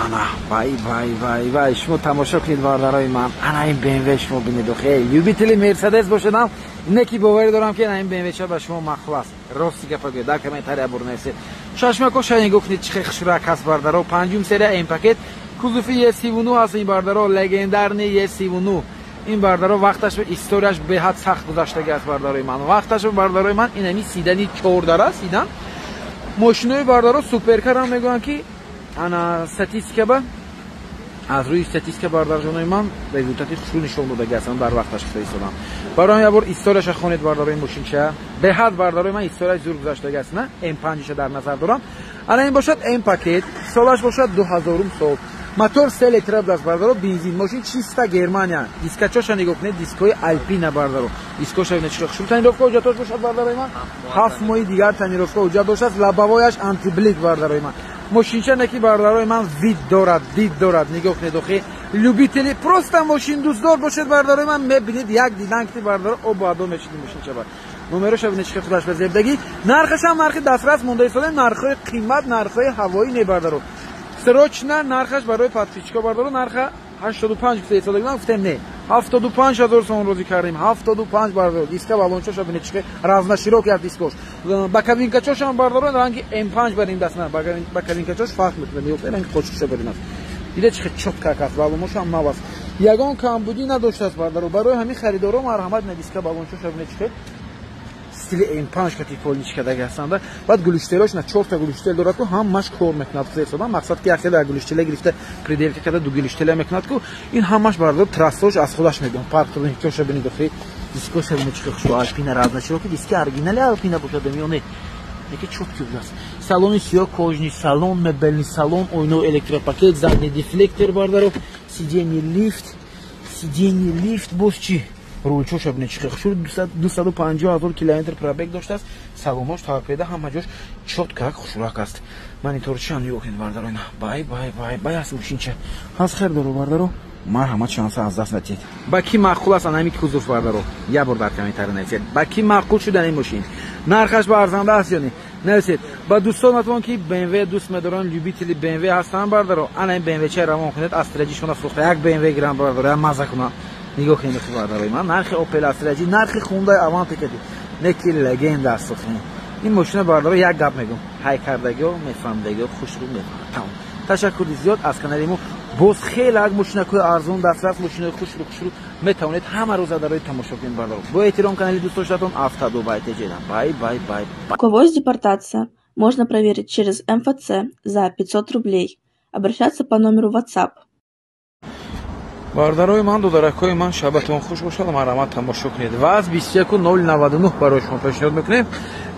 Ана вай вай вай вай, шумо тамошо кунед, бародарои ман. Ана ин BMW шумо бинед. Охе, любители Мерседес бошедам, не ки боварӣ дорам, ки ана ин BMW ча ба шумо маъқул аст. Рости гапа гӯед, дар комментария бурнависед. Чашмако ша нигоҳ кунед, чӣ хел хушрак ҳаст, бародаро. Панҷум серия, М пакет, кузови Е39 аст ин, бародаро, легендарный Е39. Ин, бародаро, вақташ историяш беҳад сахт гузаштагӣ аст, бародарои ман. Вақташ, бародарои ман, инами седани чордара седан мошинои, бародаро, суперкарам мегӯянд, ки ана статистика ба аз рӯи статистика, бародарҷонои ман, результати хушрӯ нишон додагӣ ҳастанд дар вақташ гуфта истодам. Барои як бор историяша хонед, бародарои, мошинча беҳад, бародарои ман, историяш зур гузаштагӣ аст. На М5-иша дар назар дорам. Ана ин бошад М пакет, солаш бошад 2000 сол, мотор 3 литра будааст, бародаро, бензин. Мошин чиста Германия. Дискачоша нигоҳ кунед, дискои Алпина, бародаро. Дискоша бинед, чӣ хушрӯ. Тонировка ҳуҷҷатош бошад, бародарои ман, 7 моҳи дигар тонировка ҳуҷҷат доштааст. Лобовояш антиблик, бародарои ман. Мошинча неки, бародарои ман, вид дорад, дид дорад. Нигоҳ кунед, охи, любители, просто мошин дӯстдор бошед, бародарои ман, мебинед, як дидан ки, бародаро, обу адо мешид мошинча. Бар номероша бинед, чӣ худаш ба зебдагӣ. Нархашам нархи дастрас монда истодаем, нархҳои қимат, нархҳои ҳавоӣ не, бародаро. Срочно нархаш барои подписчико, бародаро, нарха 85 гуфта истодагӣ, гуфтем не, 75 ҳазор сомон розӣ кардем, 75, бародаро. Диска балончоша бинед, чӣ разноширокий аст дискош. Боковинкачошам, бародаро, ранги М5 барин даст, на боковинкачош фарқ мекунад. Нигоҳ, ранги қочиқша барин аст. Дида, чӣ чётко аст, балоношам нав аст, ягон камбудӣ надоштааст, бародаро. Барои ҳамин харидоро марҳамат. На диска балончоша бинед, чӣ стили М5 кати полничка даги ҳастанда. Баъд глушителош, на чорта глушител дорад, ку ҳамаш кор мекунад. Хусусан мақсад ки яхе дар глушителя гирифта, приделка карда, ду глушителя мекунад, ку ин ҳамаш, барои трассош аз худаш мегӯям. Парктроникоша бинед, охи, дискоша бинед, чӣ хушбо. Алпина разноширокий диски, оригинали Алпина бошад ё не, яке чёткий будааст. Салони сиёҳ, кожаный салон, мебельный салон, ойно электропакет, задний дефлектор, бардаро, сиденье лифт, сиденье лифт. Боз чӣ? Рулчоша бинед, чӣ хушрӯ. 250 000 километр пробег доштааст. Салонош торпеда, ҳама ҷош чётко хушрӯак аст. Мониторчиам нигоҳ кунед, бардаро. Ина бай бай бай бай аст мошинча. Ҳаст хелдоро, бардаро, марҳамат, шанса аз даст натиҳед. Ба кӣ маъқул аст анами кузов, бардаро, як бор дар комментария нависед. Ба кӣ маъқул шуд ин мошин, нархаш ба арзанда аст ё не, нависед. Ба дӯстонатон, ки БМВ дӯст медоранд, любители БМВ ҳастанд, бардаро, ана ин БМВ чай равон кунед. Астра J-шона фурӯхта, як БМВ гирам, бардаро, як маза кунам. Нигоҳ кунед, бардарои ман, нархи Опел Астра J, нархи Хундай Аванте кади неки легенда аст. Ин мошина, бардаро, як гап мегӯм, ҳай кардагиҳо мефаҳмидагиҳо хушрӯ мефаҳмад. Тамом, ташаккури зиёд. Аз канали мо боз хеле як мошинакҳои арзон, дастрас, мошинаи хушрӯ хушрӯ метавонед ҳама рӯза дарои тамошо кунед, бардаро. Бо эҳтиром, канали дӯстдоштатон Автодубай Теҷедан. Бай бай бай. У кого есть депортация, можно проверить через МФЦ за 500 рублей. Обращаться по номеру WhatsApp. Бародарои ман, додаракҳои ман, шабатон хуш бошад. Марҳамат, тамошо кунед. Ваз 21,099 барои шумо пешниҳод мекунем.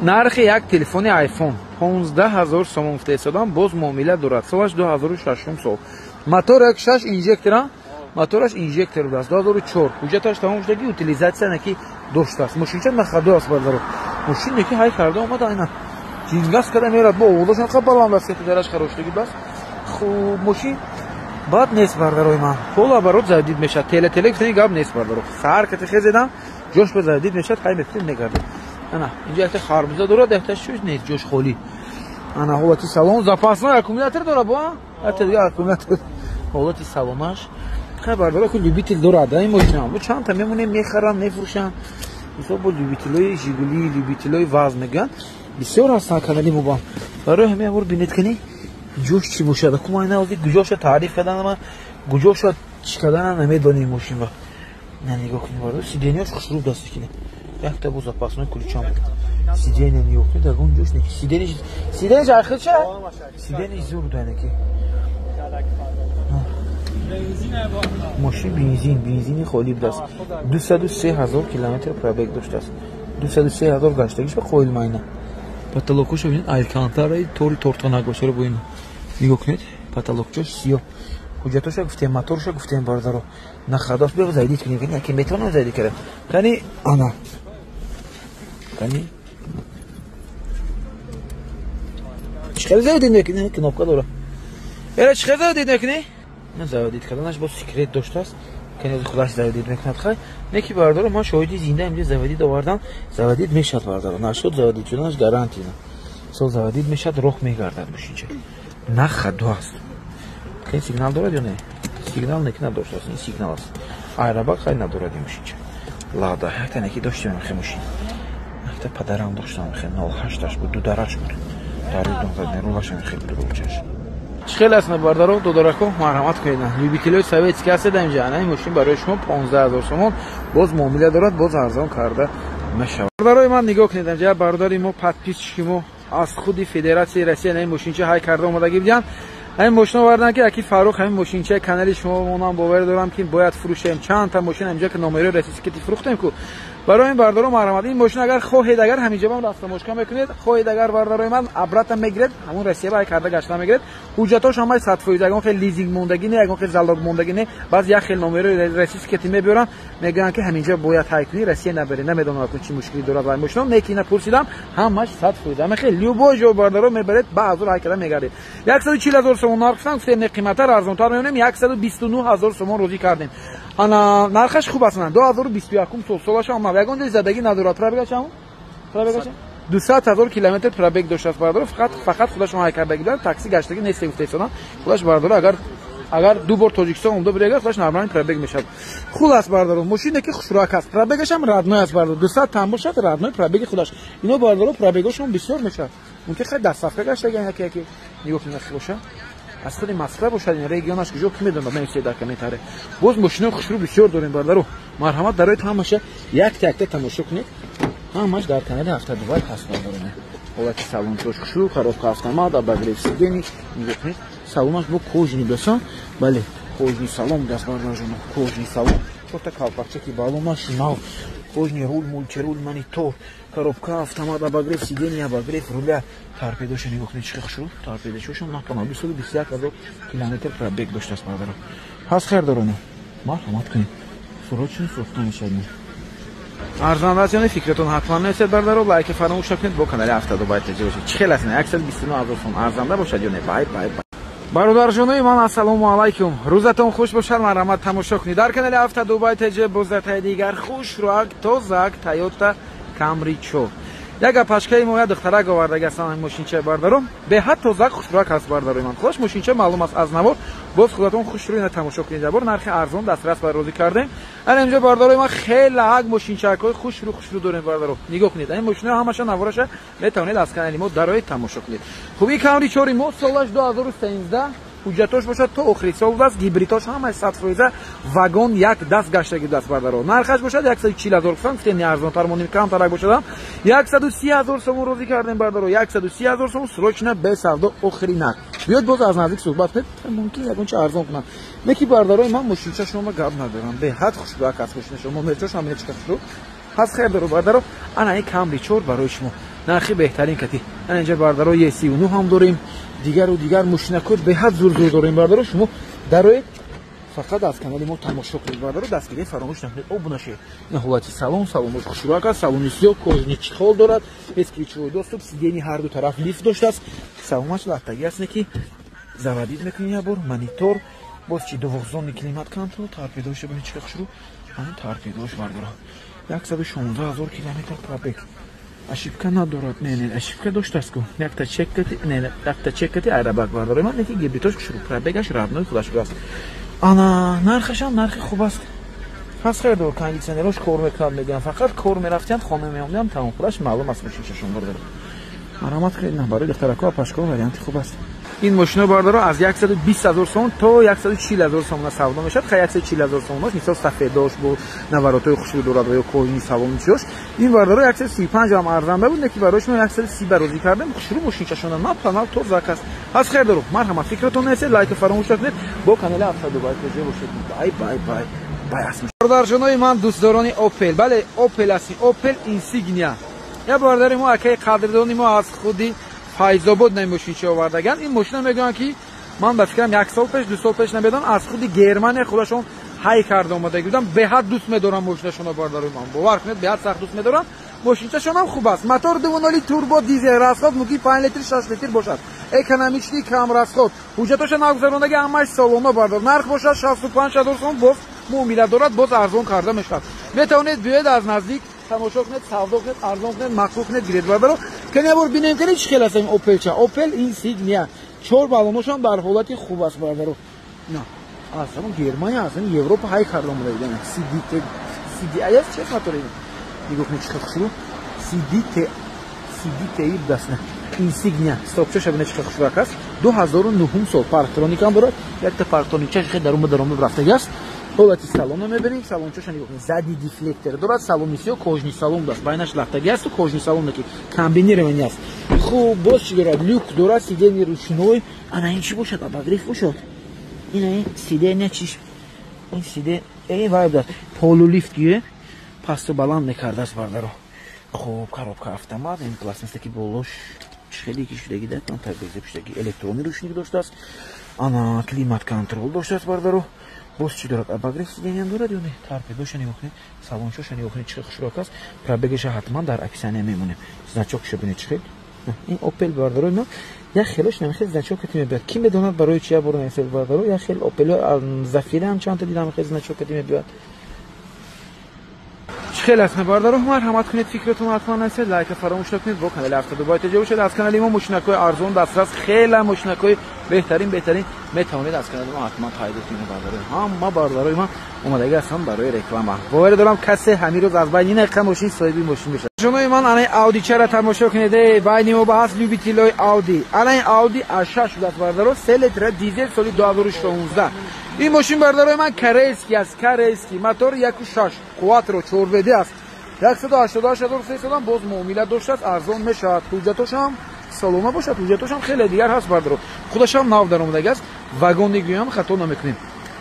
Нархи як телефони айфон 15 ҳазор сомон гуфта истодам, боз муомила дорад. Солаш 2006 сол, мотор 1,6 инжектора, мотораш инжектор будааст. 2004 ҳуҷҷаташ тамом шудаги, утилизация наки доштааст. Мошинча на ходу аст, бародаро. Мошин неки ҳай карда омада, айна ҷингас карда мерад. Бо овозашон қа баланд аст, дараш хароштаги бас. Хуб, мошин баъд нест, бардарои ман. Полуоборот заводить мешавад, теле теле гуфтани гап нест, бардаро. Саҳар кати хезедам, ҷош ба заводить мешавад, ҳай мефтем, мегардем. Ана инҷо якта харбуза дорад, якта чӯш нест, ҷош холӣ. Ана ҳолати салон, запасной аккумулятор дорад, бо якта дига аккумулятор. Ҳолати салонаш хай, бардаро, ки любитель дорад ин мошина, бо чандта мемонем, мехарам, мефурӯшам. Мисол, бо любителои Жигули, любителои ВАЗ мегӯянд, бисёр ҳастанд канали мобам. Барои ҳамин бор бинед, кани ҷош чӣ бошад. Ку ман гуҷоша таъриф карданама, гуҷоша чӣ кардана намедонем. Мошин ба на нигоҳ кунед, барои сиденьяш хушрӯ даст кунед. Якта бо запасной ключам. Сиденья нигоҳ кунед, ягон ҷош не. Сиденьяш, сиденьяш ахирча, сиденьяш зур буданаки. Мошин бензин, бензини холӣ будааст. 203 000 километр пробег доштааст, 203 000 гаштагиш ба қоил майна. Потолокоша бинед, алькантараи тори тортонак бошаро бо ин нигоҳ кунед. Потолокчош сиёҳ. Ҳуҷҷатоша гуфтем, моторша гуфтем, бародаро. Нахадош бе заводить кунем, яке метавонам заводить кардам. Кани, ана кани, чӣ хел заводить мекунӣ? Кнопка дора. Эра, чӣ хел заводить мекунӣ? Заводить карданаш бо секрет доштааст. Кани, худаш заводить мекунад. Хай неки, бародаро, ман шоҳиди зинда инҷа заводить овардам, заводить мешавад, бародаро. Нашуд заводить шуданаш гарантия. Сол заводить мешавад, роҳ мегардад. Мошинча на ходу аст. Ин сигнал дорад ё не? Сигнал неки надоштааст, ин сигнал аст. Айрабак хай надорад ин мошинча. Лада, якта неки доштем хе мошин. Якта падарам доштам хе 08-аш буд, ду дараш буд. Дарудон зад, рулаш хе буд рулчаш. Чӣ хел аст бародаро, додарако, марҳамат кунед. Любителои советский ҳастед инҷа. Ана ин мошин барои шумо 15 000 сомон, боз муомила дорад, боз арзон карда мешавад. Бародарои ман, нигоҳ кунед, инҷа бародари мо, подписчики мо аз худи Федератсияи Россия ин мошинча ҳай карда омадагӣ буданд. Ҳамин мошина овардан, ки аки Фаррух, ҳамин мошинчаи канали шумо монам, боварӣ дорам, ки бояд фурӯшем. Чандта мошин ҳаминҷа ки номерои российский фурӯхтем ку. Барои ин, бародаро, марҳамат, ин мошин агар хоҳед, агар ҳаминҷа бам растаможка мекунед, хоҳед агар, бародарои ман, обратно мегиред, ҳамун Россия ба карда гашта мегиред. Ҳуҷҷатош ҳамаи 100%, ягон хел лизинг мондагӣ не, ягон хел залог мондагӣ не. Баъз як хел номерои российский мебиёранд, мегӯянд, ки ҳаминҷа бояд ҳай кунӣ, Россия набарӣ. Намедонам, акун чӣ мушкилӣ дорад вай мошино, не ки ина пурсидам, ҳамаш 100%. Ҳама хел любой ҷо, бародаро, мебаред, ба ҳазор ҳай карда мегардед. 140 000 сомон нарх гуфтан, гуфтем, не, қиматтар, арзонтар меонем, 129 000 сомон розӣ кардем. Ана нархаш хуб аст, 2021 сол, солаш ҳам ягон ҷои задагӣ надорад. Пробегаш ҳамон, пробегаш 200 000 километр пробег доштааст, бародаро. Фақат худашон ҳай кардагӣ дорад, такси гаштагӣ нест, гуфта истодам. Худаш, бародаро, агар ду бор Тоҷикистон омда бурегар, худаш нормальный пробег мешавад. Хулас, бародаро, мошине ки хушрӯак аст, пробегаш ҳам родной аст, бародаро, 200 там бошад, родной пробеги худаш. Ино, бародаро, пробегошон бисёр мешавад, мумкин хай доставка гаштаган яке яке. Нигоҳ кунед, боша, аз худи Москва бошад, ин регионаш куҷо, ки медонад, нависед дар комментария. Боз мошинои хушрӯ бисёр дорем, бародаро, марҳамат, дарои ҳамаша якта якта тамошо кунед, ҳамаш дар канали Ҳафтадувай ҳаст, бародаро. Ҳолати салончош хушрӯ, коробка автомат, обогрев сидений. Нигоҳ кунед, салонаш бо кожаный бесон, бале, кожаный салон даст, бародарҷоно, кожаный салон, чорта калпакчаки балонаш нав, кожаный руль, мультируль, монитор, коробка автомат, обогрев сидений, обогрев руля. Торпедоша нигоҳ кунед, чӣ хушрӯ торпедошошон, напана 221 000 километр пробег доштааст, бародаро. Ҳаст хайрдороне, марҳамат кунед, срочно сохта мешавад. Арзанда аст ё не, фикратон ҳатман нависед, бародаро, лайки фаромӯш накунед, бо канали Ҳафтадубай таҷриба бошед. Чӣ хел аст, 129 000 сом арзанда бошад ё не? Бай, бай, бай. Бародарҷонои ман, ассалому алайкум, рӯзатон хуш бошад. Марҳамат, тамошо кунед дар канали Ҳафтадубай ТЖ боздатаи дигар хушрӯак, тозак Тойота Камри 4. Як апашкаи мо, як духтарак овардаги ҳастан ин мошинчаи, бародаро, беҳад тозак, хушрӯак ҳаст, бародарои ман. Худаш мошинча маълум аст аз навор, боз худатон хушрӯ ина тамошо кунед. Ябор нархи арзон дастрас ба розӣ кардем. Ана инҷо, бародарои ман, хеле ак мошинчакҳои хушрӯ хушрӯ дорем, бародаро, нигоҳ кунед. Ин мошинаҳо ҳамаша навораша метавонед аз канали мо дароед, тамошо кунед. Хуб, ин Камри чори мо солаш 2013, ҳуҷҷатош бошад то охири сол будааст, гибридош ҳамаи 100%, вагон як даст гаштагӣ будааст, бардаро. Нархаш бошад 140 000 гуфтам, гуфтем, не, арзонтар монем, камтарак бошадам, 130 000 сомон розӣ кардем, бардаро, 130 000 сомон, срочно, без савдо, охири нарх. Биёд, боз аз наздик суҳбат кунед, мумкин ягон чи арзон кунам. Леки, бардарои ман, мошинча шумо гап надорам, беҳад хушбак аст мошина шумо, мерчош ҳам чика хушрӯ ҳаст. Хер даро, бардаро, ана ин Камри чор барои шумо нархи беҳтарин кати. Ана инҷа, бардаро, Е39 ҳам дорем, дигару дигар мошинакҳо беҳад зур зур дорем, бардаро. Шумо дароед, фақат аз канали мо тамошо кунед, бардаро, дастгирӣ фаромӯш накунед, обуна шавед. Ин ҳолати салон, салонош хушрӯак аст, салони сиёҳ, кожаный чехол дорад, бесключевой доступ, сиденье ҳар ду тараф лифт доштааст, салонаш латтагӣ аст, не ки заводить мекунед як бор, монитор, боз чи, двухзонный климат контроль, торпедоша бинед, чӣ хушрӯ ҳамин торпедош, бардаро. 116 000 километр пробег, ошибка надорад, не, не, ошибка доштааст ку, якта чеккати, не, якта чеккати айрабак, бардаро ман, неки гибридош хушрӯ, пробегаш родной худаш аст. Ана нархашам нархи хуб аст. Пас хеле кондитсионерош кор мекунад, мегӯям, фақат кор мерафтиям, хона меомдиам, тамом, худаш маълум аст мошинчашон, бардаро. Марҳамат кунед, барои духтарако, апашко варианти хуб аст ин мошино, бардаро. Аз 120 000 сомон то 140 000 сомона савдо мешавад. Хай, 140 000 сомонош, мисол, сафедош бо наворотҳои хушрӯ дорад ва ё кожаный салони чиёш. Ин, бардаро, 135 ҳам арзанда буд, леки барои шумо 130 ба розӣ кардем. Хушрӯ мошинчашона, напанал тозак аст. Аз хер даро, марҳамат, фикратон нависед, лайка фаромӯш накунед, бо канали Ҳафтадубай ТЖ бошед. Бай, бай, бай, бай аст. Бародарҷонои ман, дӯстдорони Опел, бале, Опел ҳастем, Опел Инсигния. Як бародари мо, акаи қадрдони мо аз худи Файзобод на ин мошинча овардаган. Ин мошина мегӯянд, ки ман ба фикрам як сол пеш, 2 сол пеш намедонам, аз худи Германия худашон ҳай карда омадаги будам. Беҳад дӯст медорам мошинашонро, бародарои ман, бовар кунед, беҳад сахт дӯст медорам. Мошинчашонам хуб аст, мотор 2.0 турбо дизел, расход мумкин 5 литр, 6 литр бошад, экономичный, кам расход, ҳуҷҷатоша нагузарондаги, ҳамааш солона, бардор. Нарх бошад 65 000 сом, боз муомила дорад, боз арзон карда мешавад. Метавонед биёед, аз наздик тамошо кунед, савдо кунед, арзон кунед, маъқул кунед, гиред, бардаро. Кани бор бинем, кани чӣ хел аст ин Опелча, Опел Инсигния. Чор балоношам дар ҳолати хуб аст, бардаро. На, аз ҳамон Германия, аз ҳамин Европа ҳай карда омада. CDT, CDI аст, чи аст мотори? Нигоҳ кунед, чӣ хел хушрӯ. CDT, CDTI будаст. Инсигния стопчаша бина, чӣ хел хушрӯак аст. 2009 сол, парктроникам дорад, якта парктроникчаш хел дарума дарома рафтаги аст. Ҳолати салонро мебинем, салончаша нигоҳ кунед, задний дефлектор дорад, салони сиё, кожаный салон даст, байнаш лахтаги асту кожаный салон ки комбинированный аст. Хуб, боз чӣ дорад? Люк дорад, сиденье ручной. Ана ин чӣ бошад? Обогрев бошад. Ина ин сиденье чиш, ин сиде ин вай будаст, полулифт гӯе, пасту баланд мекардааст, бардаро. Хуб, коробка автомат, ин пластмасса ки болош хеле ки шудаги да, табеза шудаги, электронный ручник доштааст. Ана климат контроль доштааст, бардаро. Боз чӣ дорад? Обогрев сиденья дорад ё не? Торпедоша нигоҳ кунед, салончоша нигоҳ кунед, чӣ хушрӯак аст. Пробегеша ҳатман дар описание мемонем. Значокша бинед, чӣ хел ин Опел, бардаро. Ма як хелош намехел значок кати мебиёд, ки медонад барои чи? Як бор намехел, бардаро. Як хел Опел Зафира ҳам чандта дидам, хел значок кати мебиёд. Чӣ хел аст, бардаро? Марҳамат кунед, фикратон ҳатман нависед, лайка фаромӯш накунед, бо канали Автодубай ТЖ бошед. Аз канали мо мошинакҳои арзон, дастрас, хела мошинакҳои беҳтарин, беҳтарин метавонед аз канали мо ҳатман пайдо кунед, бардарои. Ҳама бардарои ман омадагӣ ҳастам барои реклама. Боварӣ дорам, касе ҳамин рӯз аз байни ин мошин соҳиби мошин мешавад. Ҷонои ман, анаи Ауди чара тамошо кунед. Байни мо ба ҳаст любителои Ауди. Анаи Ауди А6 шудааст, бардаро, 3 литра дизел, соли 2016. Ин мошин, бардарои ман, корейский аст, корейский, мотор 1.6, quattro, 4WD аст. 188 300, боз муомила доштааст, арзон мешавад. Ҳуҷҷатошам салома бошад, ҳуҷҷатошам хеле дигар ҳаст, бардаро. Худашам нав даромадаги аст, вагони гӯям, хато намекунем.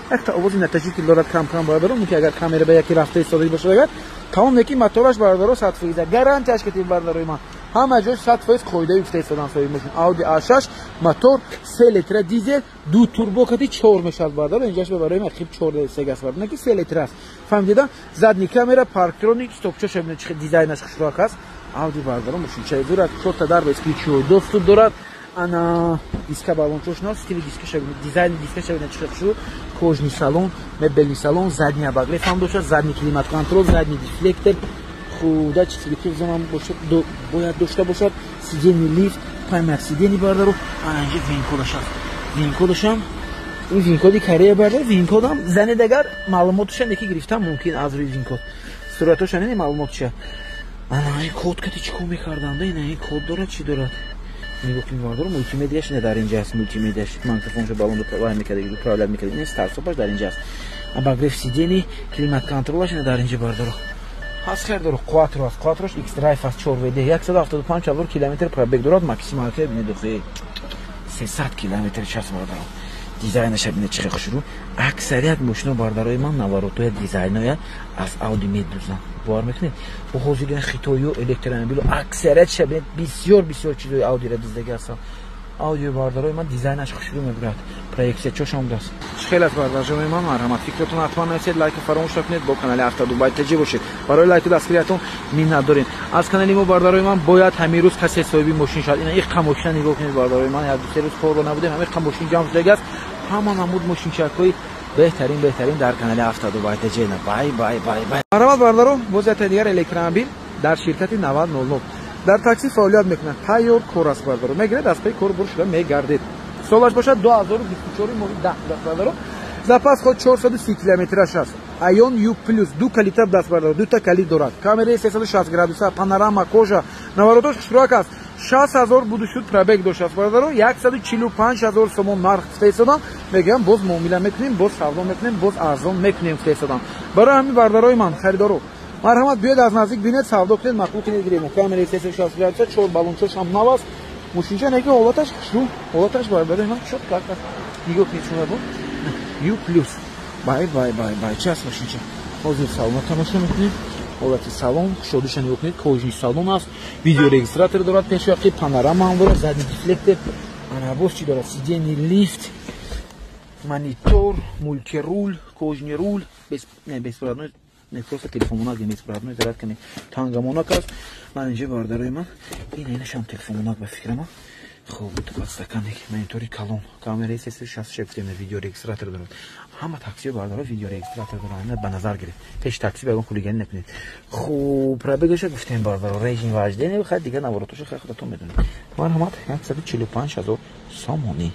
Якта овози наташитил дорад кам кам, бардаро, мумкин агар камера ба яке рафта истодаги бошад. Агар тамом неки, мотораш, бардаро, 100%, гарантияш катиб, бардарои ман, ҳама ҷош 100% қоидаи гуфта истодан. Соҳиби мошин Ауди А6, мотор 3 литра дизел, ду турбо кати 4 мешавад, бардаро. Инҷаш барои ман хиб 4 сег аст, бардаро, ки 3 литра аст, фаҳмидида? Задний камера, парктроник, стопчаша бинед, чӣ дизайнаш хушрӯак аст. Ауди, бардаро, мошинчаи дорад, чорта дар бесключевой доступ дорад. Ана диска балончош на стили дискаша, дизайни дискаша бинед, чӣ хушрӯ. Кожаный салон, мебельный салон, задний обогрев ҳам дошад, задний климат контроль, задний дефлектор. Худа чизи бошад, бояд дошта бошад, сиденье лифт, память сиденье, бардаро. Ана инҷа винкодаш аст, винкодашам ин винкоди Корея, бардаро. Винкодам занед, агар маълумоташа неки гирифтам мумкин аз рӯи винкод, суратоша не, маълумоташа. Ана ин код кати чӣ кор мекарданда? Ина ин код дорад, чӣ дорад? Нигоҳ кунед, бардаро, мултимедияш ина дар инҷа аст, мултимедияш, магнитофоншо балонд вай мекард, управлять мекард, ин старт-стопаш дар инҷа аст. Обогрев сиденье, климат контролаш ина дар инҷа, бардаро, ҳаст. Хер дору, quattro аст, quattroш xDrive аст, 4WD, 175 ҳазор километр пробег дорад, максималка бинед, охи 300 километр час, бардаро. Дизайнаша бинед, чӣ хел хушрӯ. Аксарият мошино, бардарои ман, наворотоя, дизайноя аз Ауди медузанд, бовар мекунед? Бо ҳозир хитою электромобилу аксариятша бинед, бисёр бисёр чизои Аудира диздаги ҳастанд. Аудио, бардарои ман, дизайнаш хушрӯ мебурад, проексия чошам будааст. Чӣ хел аст, бардарҷонои ман? Марҳамат, фикратон ҳатман нависед, лайка фаромӯш накунед, бо канали Автодубай ТЖ бошед. Барои лайку дастгириятон миннат дорем. Аз канали мо, бардарои ман, бояд ҳамин рӯз касе соҳиби мошин шавад. Ина иққа мошина нигоҳ кунед, бардарои ман, як ду се рӯз корро набудем, ҳамин иққа мошин ҷамъ шудаги аст. Ҳама намуд мошинчакҳои беҳтарин, беҳтарин дар канали Автодубай ТЖ. Бай бай бай бай. Марҳамат, бардаро, боз якта дигар электромобил дар ширкати 9000 дар такси фаъолият мекунад. Тайёр кор аст, бардаро, мегиред, аз паи кор бур шуда мегардед. Солаш бошад 2024, моҳи 10 даст, бардаро. Запас ход 430 километраш аст. Айон Ю плюс, ду калита даст, бардаро, дута калит дорад, камераи 360 градуса, панорама, кожа, наворотош хушрӯак аст. 60 000 буду шуд пробег доштааст, бардаро. 145 ҳазор сомон нарх гуфта истодам, мегӯям, боз муомила мекунем, боз савдо мекунем, боз арзон мекунем, гуфта истодам. Барои ҳамин, бардарои ман, харидоро, марҳамат, биёед, аз наздик бинед, савдо кунед, мақбул кунед, гирем. Камераи 360 градуса, чор балончош ҳам нав аст. Мошинча неки ҳолаташ хушрӯ, ҳолаташ, бардарои ман, чётко аст. Нигоҳ кунед, шумо бо Ю плюс. Бай бай бай бай, чи аст мошинча? Ҳозир салона тамошо мекунем. Ҳолати салон, кушодиша нигоҳ кунед, кожаный салон аст, видеорегистратор дорад, пешвақи панорама ҳам дорад, задний дефлектор. Ана боз чӣ дорад? Сиденье лифт, монитор, мультируль, кожаный руль, не, беспроводной, не, просто телефонмонак, беспроводной зарядка не, тангамонак аст. Ман инҷа, бардарои ман, ина инашам телефонмонак ба фикрама. Хуб, подстаканник, монитори калон, камераи 366 гуфтем, видеорегистратор дорад. Ҳама таксио, бардаро, видеорегистратор дорад, ина ба назар гиред, пеш такси ба ягон хулиганӣ накунед. Хуб, пробегаша гуфтем, бардаро, режим вождения, хай, дигар наворотоша хай худатон медонед. Марҳамат, 145 ҳазор сомонӣ.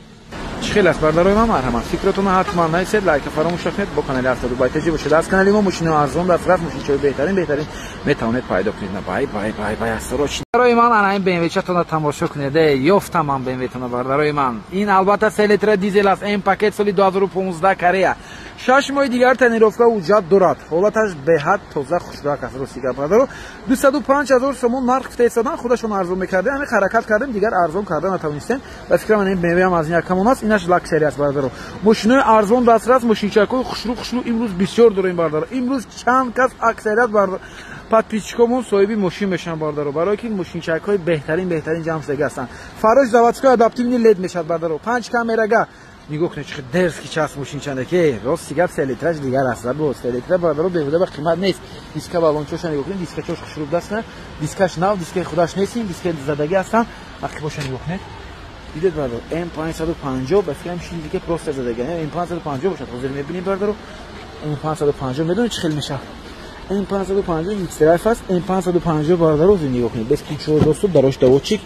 Чӣ Чӣ хел аст, бародарои ман? Марҳамат, фикротонро ҳатман нависед, лайка фаромӯш накунед, бо канали Автодубай ТЖ бошед. Аз канали мо мошинои арзон дастрас, мошинчаҳои беҳтарин беҳтарин метавонед пайдо кунед. Бай бай бай бай, асрочи. Бародарои ман, ана ин BMW чатонро тамошо кунед. Ёфтам ман BMW тонро, бародарои ман. Ин албатта 3 литра дизел аст, М пакет, соли 2015, Корея. 6 моҳи дигар тонировка ҳуҷҷат дорад. Ҳолаташ беҳад тоза, хушрак аст, рости гап, бародаро. 205 ҳазор сомон нарх гуфта истодан, худашон арзон мекардем, ҳамин ҳаракат кардем, дигар арзон карда натавонистем. Ба фикрам, ин BMW ҳам аз ин якамон аст, инаш лакшери аст, бародаро. Мошинои арзон дастрас, мошинчакҳои хушрӯ хушрӯ имрӯз бисёр дорем, бародаро. Имрӯз чанд кас, аксарият подписчикомон соҳиби мошин мешаванд, бародаро, барое ки мошинчакҳои беҳтарин беҳтарин ҷамъ шудагӣ ҳастанд. Фарош заводской, адаптивный LED мешавад, бародаро, панҷ камерага. Нигоҳ кунед, чӣ дерзкий часп мошинчанде ки, рости гап, 3 литраш дигар аст. Бо 3 литра, бародаро, беҳуда ба қимат нест. Диска балончоша нигоҳ кунед, дискачош хушрӯ даст, дискаш нав, дискаи худаш нестин, дискаи задагӣ ҳастанд. Ақибоша нигоҳ кунед. Дидед, бародаро, М 550, ба фикрам, чизи дига просто задагӣ М 550 бошад. Ҳозир мебинем, бародаро. М 550 медонед чӣ хел мешавад? М 550 xDrive аст, М 550, бародаро, нигоҳ кунед, бесключевой доступ, дарош доводчик.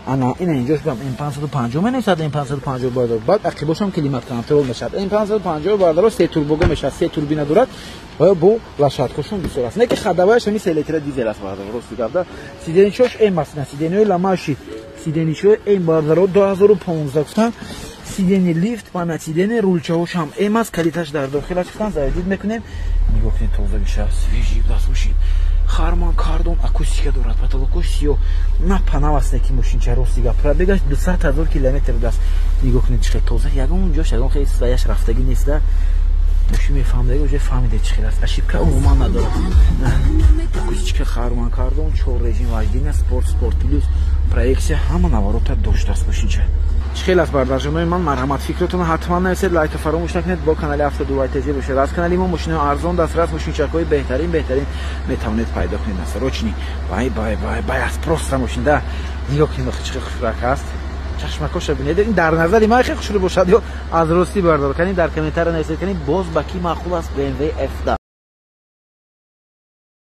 Ана ина инҷош бам М 550 менависад, М 550, бародаро. Баъд ақибошам климат контроль мешавад. М 550, бародаро, се турбога мешавад, се турбина дорад ва бо лошадкошон бисёр аст. Не ки ходоваяш ҳами 3 литра дизел аст, бародаро, рости гапда. Сиденьячош М аст, сиденьяҳои ламаши, сиденьячои М, бародаро, 2015 гуфтан, сиденье лифт, память сиденье, рулчаҳош ҳам М аст, калиташ дар дохилаш гуфтан. Заводить мекунем, нигоҳ кунед, тозагиша, свежий даст мошин. Харман Кардон акустика дорад, потолокош сиёҳ, на панав аст ки мошинча, рости гап, пробегаш 200 000 километр даст. Нигоҳ кунед, чӣ хел тоза, ягон ҷош ягон хел саяш рафтагӣ нест. Мошин мефаҳмдаги, уже фаҳмиде чӣ хел аст, ошибка умуман надорад. Акустика Харман Кардон, чор режим вождения: спорт, спорт плюс, проекция, ҳама наворота доштааст мошинча. Чӣ хел аст, бардарҷонои ман? Марҳамат, фикротонро ҳатман нависед, лайка фаромӯш накунед, бо канали Автодубай ТЖ бошед. Аз канали мо мошинои арзон дастрас, мошинчакҳои беҳтарин беҳтарин метавонед пайдо кунед. Срочный, бай бай бай бай аст, просто мошин да. Нигоҳ кунед, чӣ хел хушрак аст, чашмакоша бинед. Ин дар назари ман хеле хушрӯ бошад ё аз ростӣ, бардор канӣ, дар комментария нависед, канӣ, боз ба кӣ маъқул аст BMW F10?